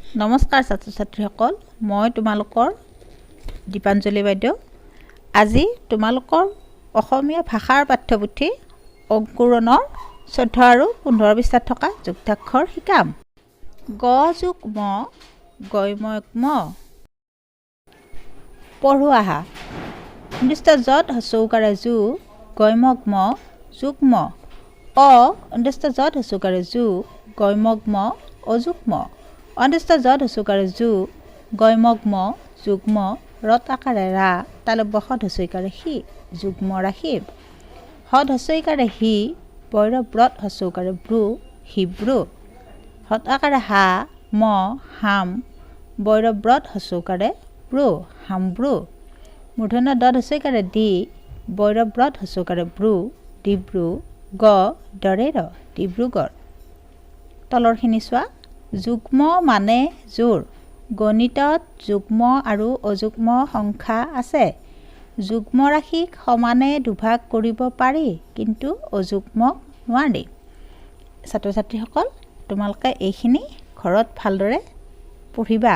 নমস্কাৰ ছাত্ৰ ছাত্ৰীসকল, মই তোমালোকৰ দীপাঞ্জলি বাইদেউ। আজি তোমালোকৰ অসমীয়া ভাষাৰ পাঠ্যপুথি অংকুৰণৰ 14 আৰু 15 পৃষ্ঠাত থকা যুক্তাক্ষৰ শিকাম। গ যোগ ম, গয়ময়ক ম। পঢ়ো আহা। নিৰ্দিষ্ট যত হচৌকাৰে জু, গয়মগ ম, যুগ্ম। অ অন্তস্থ যত হচৌকাৰে জু, গয়মগ ম, অযুগ্ম। অন্তস্থ যত হচৌকাৰে জু, গয়মগ ম, যুগ্ম। ৰত আকাৰে ৰা, তালব্য সৎ হচৌকাৰে সি, যুগ্ম ৰাশি। সৎ হচৌকাৰে হি, বৈৰ ব্ৰত হচৌকাৰে ব্ৰু, হিব্ৰু। হত আকাৰে হা, ম, হাম, বৈৰ ব্ৰত হচৌকাৰে ব্ৰু, হামব্ৰু। মূৰ্ধন্য দত হচৌকাৰে দি, বৈৰ ব্ৰত হচৌকাৰে ব্ৰু, ডিব্ৰু। গ দৰে ৰ, ডিব্ৰুগড়। তলৰখিনি চোৱা। যুগ্ম মানে জোৰ। গণিতত যুগ্ম আৰু অযুগ্ম সংখ্যা আছে। যুগ্ম ৰাশিক সমানে দুভাগ কৰিব পাৰি, কিন্তু অযুগ্মক নোৱাৰি। ছাত্ৰ ছাত্ৰীসকল, তোমালোকে এইখিনি ঘৰত ভালদৰে পঢ়িবা।